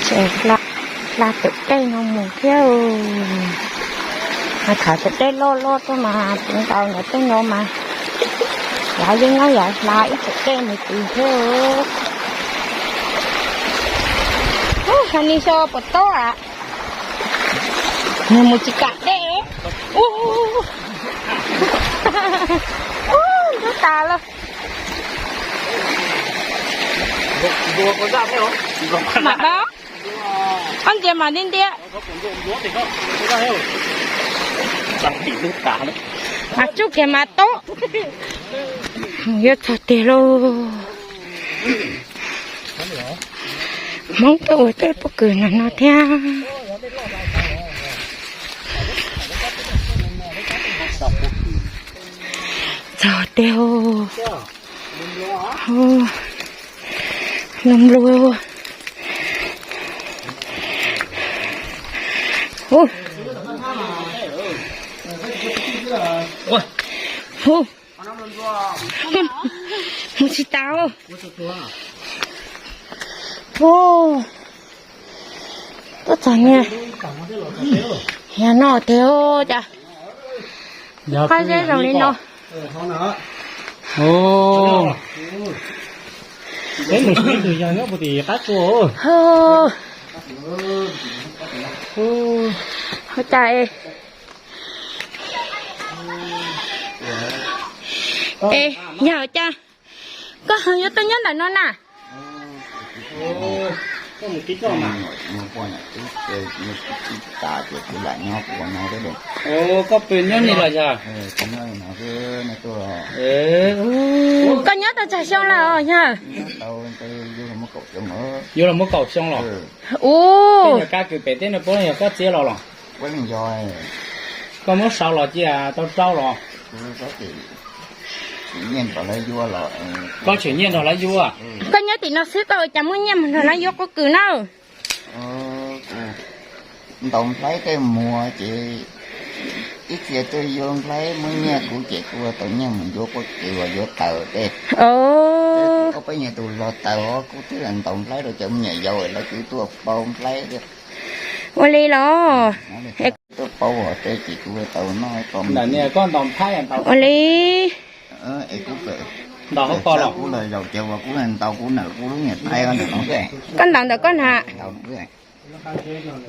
Hla, hla tus dej no mus thiab. Mas thaum tus dej loj loj tuaj mas tsis ntaus ntawm tej no mas, yav yeej nyob yav hla ib tus dej mus tid thiab. Ub, hla ni so puas tob a. Nws mus tsis kam dej. Ub, ub, ntub tas lawm. Mam dab, koj ntsia mas ntiab ntiab. Mas tsuj kiag mas tob. Mus yuav txog tiag lauj. Hmoob tuaj ua tej pob kws no no thiab. Txog tiag. Nplua nplua. Hu, hu, mus tsis tau. Hu, tuaj txog niag, niag no tiag cas. Qab zeb zoo li no. Peb mus sib tus yog nyob puag tim qab tsua. Ua cas es, es yog cas koj ho yuav tuaj nyob ntawm no na? Koj pw nyob ni los yog? Koj nyob tau tsawg xyoo lawm os yawg? Yuav los muaj kaum xyoo los? Ub, kab kws pem teb no puab yog koj txiv los los? Koj muab sau los cia tau rau los? Koj tseem nyiaj nrog lawv yuav? Koj nyob tim no xwb koj ua cas muaj nyiaj mus nrog lawv yuav qub kws na? Ntaus nplhaib tej muag ces ib txhia tuaj yuav nplhaib muaj nyiaj kuv ces kuv ua tau nyiaj mus yuav qub kws los yuav taws tej. Koj peb nyuag tus los taws os kuv twb los ntaus nplhaib rau cov me nyuam yaus lawv kwv tuaj pauv nplhaib thiab. Ua li los? Tuaj pauv os tej ces kuv ua tau noj. Ua li. Es kuv ntaus hauv ko los? Kuv los zaum ces uas kuv ntaus kuv ntawm kuv lub niam tais ntawm no. Koj ntaus ntawm koj na?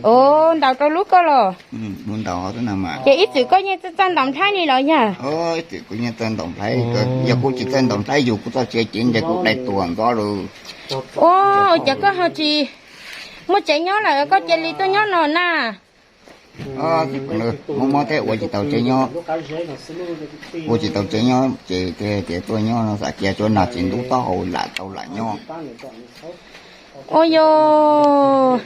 Ua ntaus rau lub koj los? Ces ib txwm koj yeej txawj ntaus nplhaib li los yog? Ib txwm kuv yeej txawj ntaus nplhaib, yog kuv tsis txawj ntaus nplhaib yus kuv txoj sia cev ntseg kuv dai tuag ntxov lawm. Ua, ces koj ho tsis muaj tsev nyob lawm koj cia li tuaj nyob no na? Muaj mob thiab ua tsis tau tsev nyob, ua tsis tau tsev nyob ces tias tuaj nyob no xam kiag tsuav nag tsis ntub taub hau lam tau lam nyob. Ua yog,